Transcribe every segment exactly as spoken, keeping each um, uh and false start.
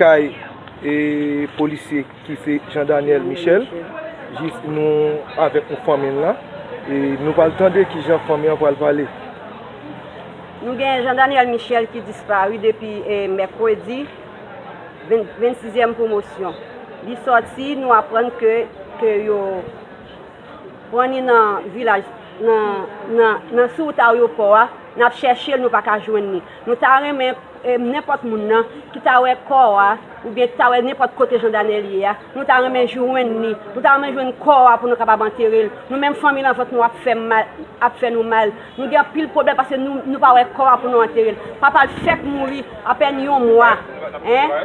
Kay e polisye ki se Jean Daniel Michel, jis nou avèk nou fanmi l lan, e nou pral tande kijan fanmi an pral pale. Nou gen Jean Daniel Michel ki dispari depi e, mèkredi, ven- vennsizyèm pwomosyon. Li sòti, nou aprann ke, ke yo pran li nan vilaj, nan, nan, nan sou wout ayewopò a, n ap chèche l, nou pa ka jwenn li. Nou ta renmen e, nenpòt moun nan ki ta wè kò a, oubyen ki ta wè nenpòt kote Jean Daniel ye a, nou ta renmen jwenn li. Nou ta renmen jwenn kò a pou nou kapab antere l. Nou menm fanmi l an vant nou ap fè mal, ap fè nou mal. Nou gen anpil pwoblèm paske nou, nou pa wè kò a pou nou antere l. Papa l fèk mouri apèn yon mwa. Hein?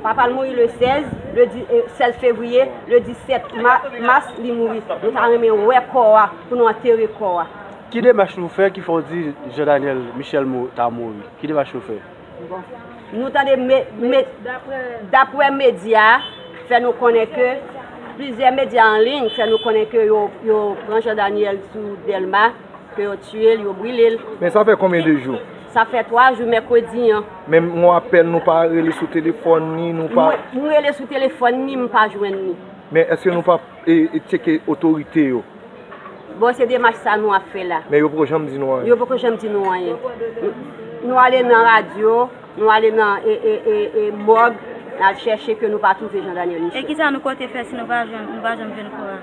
Papa l mouri le sèz, le di- e, sèz fevriye, le disèt ma- mas li mouri. Nou ta renmen wè kò a pou nou antere kò a. Ki demach nou fè ki fè w di Jean Daniel Michel mou- ta mouri? Ki demach nou fè? Nou tande me- me- daprè medya fè nou konnen ke plizyè medya an liy fè nou konnen ke yo, yo pran Jean Daniel sou Dèlma, ke yo tiye l, yo brile l. Men sa fè konbyen de jou? Sa fè twa jou mèkredi an. Men yon apèl nou pa rele sou telefòn ni nou pa. Mwen, mwen rele sou telefòn ni m pa jwenn li. Men èske nou pa e, e tcheke otorite yo? Bon, se demach sa nou ap fè la. Men yo poko janm di nou anyen. Yo poko janm di nou anyen. Nou, nou ale nan radyo, nou ale nan e, e, e, e, mòg, n al chèche ke nou pa twouve Jean Daniel E Michel. Kisa nou kote fè si nou pa jwenn, nou pa janm jwenn kò a?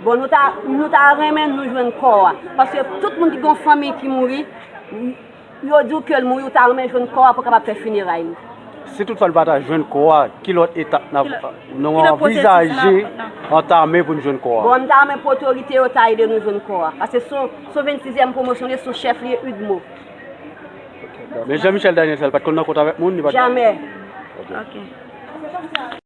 Bon, nou ta, nou ta renmen nou jwenn kò a. Paske tout moun ki gen yon fanmi ki mouri, yo di w ke l mouri, ou ta renmen jwenn kò a pou w kapab fè fineray li. Si toutfwa n pa ta jwenn kò a, ki lòt etap n ap Ki lòt- nou ki lòt pwosesis n ap- anvizaje n ap- antame pou n jwenn kò a? Bon, m ta renmen pou otorite yo ta ede nou jwenn kò a. Paske se yon, se yon vennsizyèm pwomosyon, li se yon chèf li ye Udmo. Men Jean Michel Daniel sa, li pa t konn nan kont avèk moun? Li pa t- Jamè. Ok.